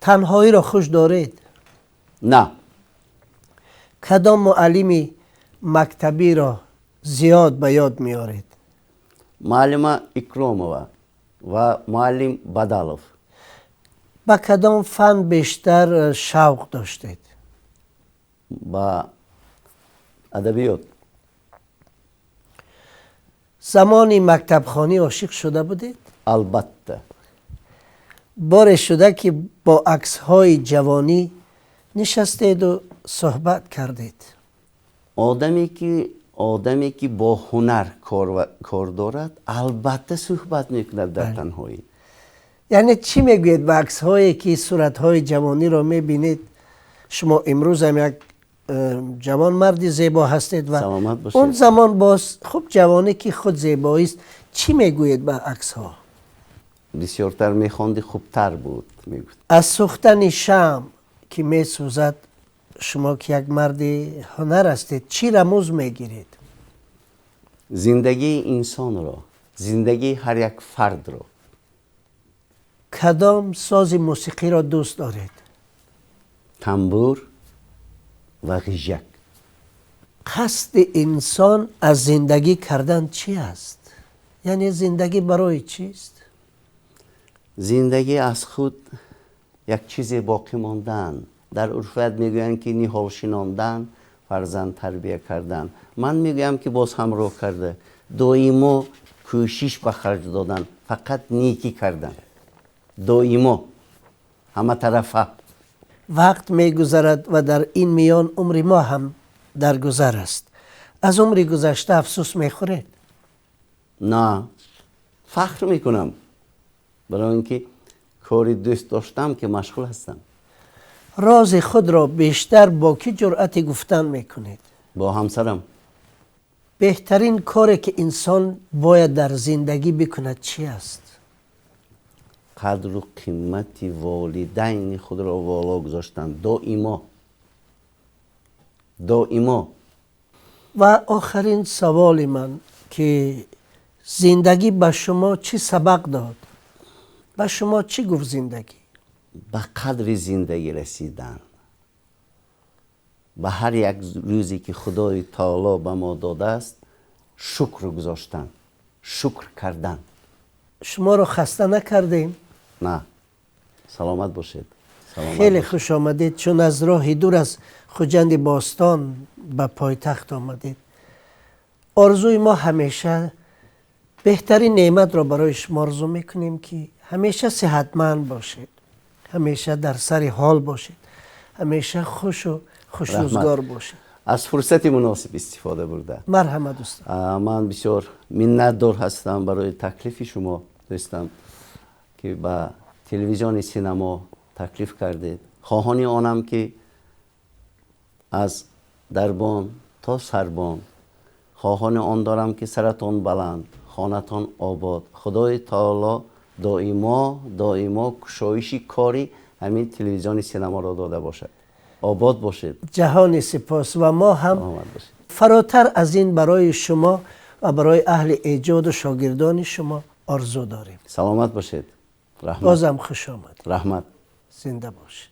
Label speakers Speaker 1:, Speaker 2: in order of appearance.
Speaker 1: Танҳоиро хуш доред?
Speaker 2: На.
Speaker 1: Кадом муаллими мактабиро зиёд ба ёд меоред?
Speaker 2: Муаллима Икромова ва муаллим Бадалов.
Speaker 1: Ба кадом фан бештар шавқ доштед?
Speaker 2: Ба адабиёт.
Speaker 1: Замони мактабхонӣ ошиқ шуда будед?
Speaker 2: Албатта.
Speaker 1: Боре шуда, ки бо аксҳои ҷавонӣ нишастеду суҳбат кардед?
Speaker 2: Одаме ки бо ҳунар кор дорад, албатта, суҳбат мекунад дар танҳоӣ.
Speaker 1: Яъне чӣ мегӯед ба аксҳое, ки суратҳои ҷавониро мебинед? Шумо имрӯзам як ҷавонмарди зебо ҳастед ва
Speaker 2: Саломат бошед.
Speaker 1: он замон боз хуб, ҷавонӣ, ки худ зебоист. Чӣ мегӯед ба аксҳо?
Speaker 2: Бисёртар мехонди, хубтар буд, мегуфт.
Speaker 1: Аз сӯхтани шамъ, ки месӯзад, шумо, ки як марди ҳунар ҳастед, чӣ рамз мегиред?
Speaker 2: Зиндагии инсонро, зиндагии ҳар як фардро.
Speaker 1: Кадом сози мусиқиро дӯст доред?
Speaker 2: Тамбур ва ғижак.
Speaker 1: Қасди инсон аз зиндагӣ кардан чӣ аст? Яъне зиндагӣ барои чист?
Speaker 2: Зиндагӣ аз худ як чизе боқӣ мондан. Дар урфият мегӯянд, ки ниҳол шинондан, фарзанд тарбия кардан. Ман мегӯям, ки боз ҳамроҳ карда, доимо кӯшиш ба харҷ додан, фақат некӣ кардан, доимо, ҳаматарафа.
Speaker 1: Вақт мегузарад ва дар ин миён умри мо ҳам дар гузар аст. Аз умри гузашта афсӯс мехӯред?
Speaker 2: На, фахр мекунам, барои ин ки кори дӯст доштам, ки машғул ҳастам.
Speaker 1: Рози худро бештар бо кӣ ҷуръати гуфтан мекунед?
Speaker 2: Бо ҳамсарам.
Speaker 1: Беҳтарин коре, ки инсон бояд дар зиндагӣ бикунад, чӣ аст?
Speaker 2: Қадру қимати волидайни худро воло гузоштан доимо, доимо.
Speaker 1: Ва охирин саволи ман, ки зиндагӣ ба шумо чӣ сабақ дод? Ба шумо чӣ гуфт зиндагӣ?
Speaker 2: Ба қадри зиндагӣ расидан, ба ҳар як рӯзе, ки Худои Таоло ба мо додааст, шукр гузоштан, шукр кардан.
Speaker 1: Шуморо хаста накардем?
Speaker 2: На, саломат бошед.
Speaker 1: Хеле хуш омадед, чун аз роҳи дур, аз Хуҷанди бостон ба пойтахт омадед. Орзуи мо ҳамеша беҳтарин неъматро барои шумо орзу мекунем, ки ҳамеша сиҳатманд бошед, ҳамеша дар сари ҳол бошед, ҳамеша хушу хушрӯзгор бошед.
Speaker 2: Аз фурсати муносиб истифода бурда,
Speaker 1: Марҳамат, дӯстон.
Speaker 2: Ман бисёр миннатдор ҳастам барои таклифи шумо, дӯстам, ки ба телевизиони Синамо таклиф кардед. Хоҳони онам, ки аз дарбон то сарбон, хоҳони он дорам, ки саратон баланд, хонатон обод, Худои Таоло доимо, доимо кушоиши кори ҳамин телевизиони Синаморо дода бошад. Обод бошед.
Speaker 1: Ҷаҳони сипос ва мо ҳам
Speaker 2: Саломат бошед.
Speaker 1: фаротар аз ин барои шумо ва барои аҳли эҷоду шогирдони шумо орзу дорем.
Speaker 2: Саломат бошед, раҳмат.
Speaker 1: Бозам хуш омадед.
Speaker 2: Раҳмат.
Speaker 1: Зинда бошед.